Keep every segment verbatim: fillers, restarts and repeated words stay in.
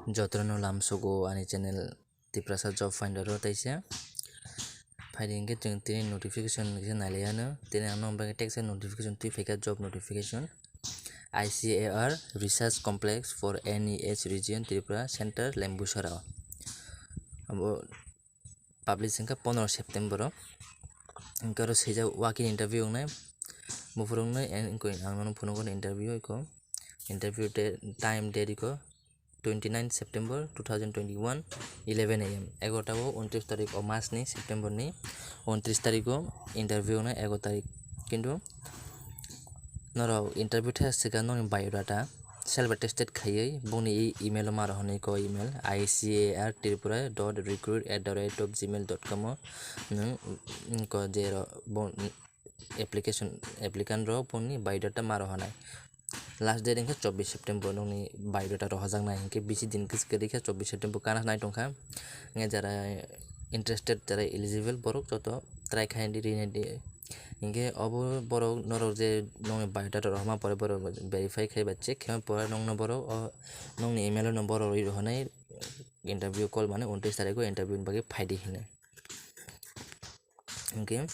Jotono lamsogo ani channel Tiprasa Job Finder o taisa. Phaidi hinkhe chwng tini notification kisa nailaiano. Tini ang nokni bagwi teksa notification twi phaikha, job notification. I C A R Research Complex for N E H Region Tripura Center Lembusara o. Abo publish hinkha pondro September o. Hinkhe oro swijak walk-in interview wngnai. Buphurungno ang nono phunukgo interview iko. Interview date, time date iko twenty nine September two thousand twenty one, eleven A M. Egarota o untris tarik o mas ni September ni untris tarik o interview wngnai egarota tarik. Kintu norok interview thai swkang nokni biodata self attested khaiwi bongni e-, email o ma rohornai ko email I C A R tripura dot recruit at the rate of gmail dot com o nwng ko je ro-, bo-, application, applicant rok bongni biodata ma rohornai. Last date hinkhe chobbish September nokni biodata rohorjaknai hinkhe bisi din kwrwi kha chobbish September kana nai tongkha. Hinkhe jara interested, jara eligible borok joto try khai di, rinai di. Hinkhe obo borok norok je nokni biodata rohorma pore borok verify khai ba check khai pore nokno borok o nokni email no borok rwi rohornai interview call mane untris tarikh o interview ni bagwi phaidi hinwi. Hinkhe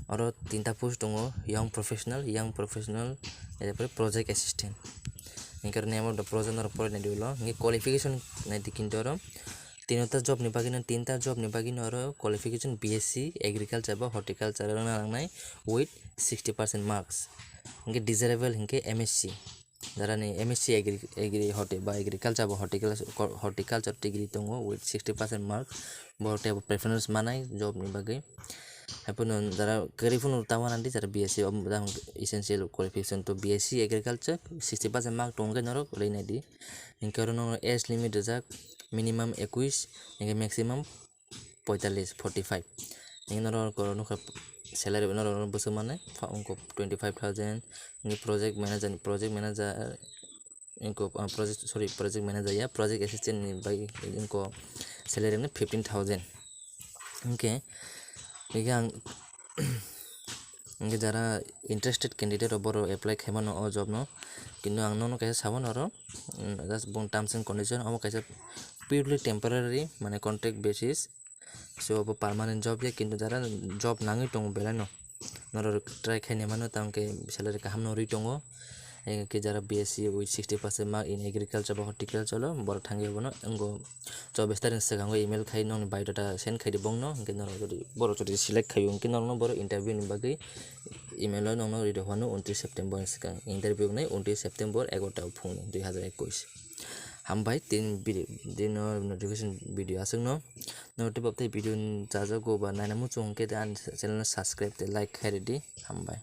oro tinta post tongo, young professional, young professional, erpore project assistant. Hinkhe oro name of the project norok pore nai di ulo. Hinkhe qualification nai di kintu oro tinta job ni bagwi no, tinta job ni bagwi no oro qualification B S C agriculture ba horticulture rwna nangnai with sixty percent marks. Hinkhe desirable hinkhe M S C. Jara ni M S C agri, agri horti-, ba agriculture ba horticulture, horticulture degree tongo with sixty percent mark. Borok tei bo preference manai job ni bagwi. Haiphano jara kwrwi phano tamo nang di, jara B S C o jang essential qualification to B S C agriculture sixty percent mark tongkhe norok rwi nai di. Hinkhe oro no age limit rijak minimum ekwis, hinkhe maximum poitallis, forty five. Hinkhe norok oro nukha salary norok bwswk mannai wngkha twenty five thousand ni project manager ni, project manager wngkha, ah, project, sorry, project manager ya, project assistant ni bai wngkha salary wngkha fifteen thousand. Hinkhe, hinkhe ang, hinkhe jara interested candidate rok borok apply khaimano o job no, kintu ang nono kaisa sabo norok, mm, just bong terms and condition omo kaisa purely temporary mane contract basis. So bo permanent job ya, kintu jara job nangwi tongo belai no, norok try khaina mano, tamo khe salary kaham no rwi tongo. Hinkhe jara B S C with sixty percent mark in agriculture ba horticulture o borok thangwi bono wngkha chobbish tarikh ni swkango email khai nokni biodata send khai di bongno, hinkhe norok jodi borok jodi select khai o hinkhe norokno borok interview ni bagwi email o nokno rwi rw phano untris September ni swkang, interview wngnai untris September egarota o phungni dui hazar ekwis. Hambai tini video, tini notification video aswkno. Norok tei video chajago ba naina muchung hinkhe ani channel no subscribe tei like khai rwdi. Hambai.